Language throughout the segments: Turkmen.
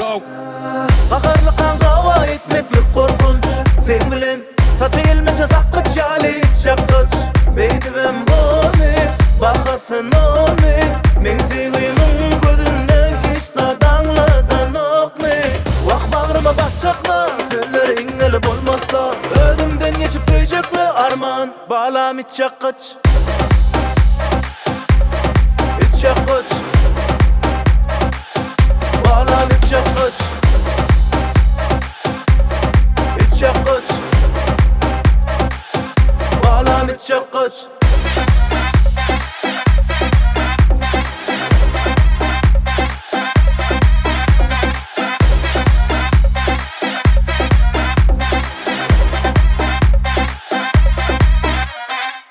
go. Gaharly gawa etmeklik gorkunç Seň bilen saça gelmeşe sakgyç ýaly çakgyç Beýdibem bormy, bahasy normy Meň söýgimiň gözünde hiç zat aňladanokmy Wah bagryma basjakla, sözleri iňňeli bolmasa Özümden geçip söýjekle arman, balam içýakgyç İçýakgyç Balam içýakgyç İçýakgyç Balam içýakgyç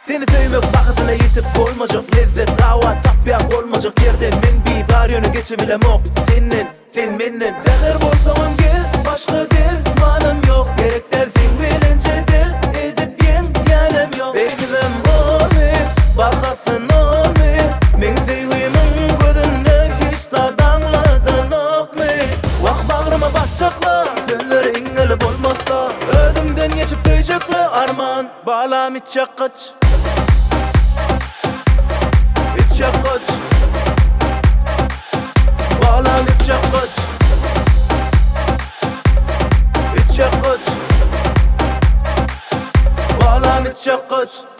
Seni söýmek bahasyna ýetip bolmajak lezzet Dawa tapýaň bolmajak ýerde Men bizar ýöne geçibilemok Senden, sen menden Zäher bolsaňam gel, başga dermanym ýok Gerek däl seň bilen jedel edip ýeňýänem ýok Beýdibem bormy, bahasy normy Meň söýgimiň gözünde hiç zat aňladanokmy Wah bagryma basjakla, sözleri iňňeli bolmasa Özümden geçip söýjekle arman Balam içýakgyç İçýakgyç Balam içýakgyç İçýakgyç Balam içýakgyç.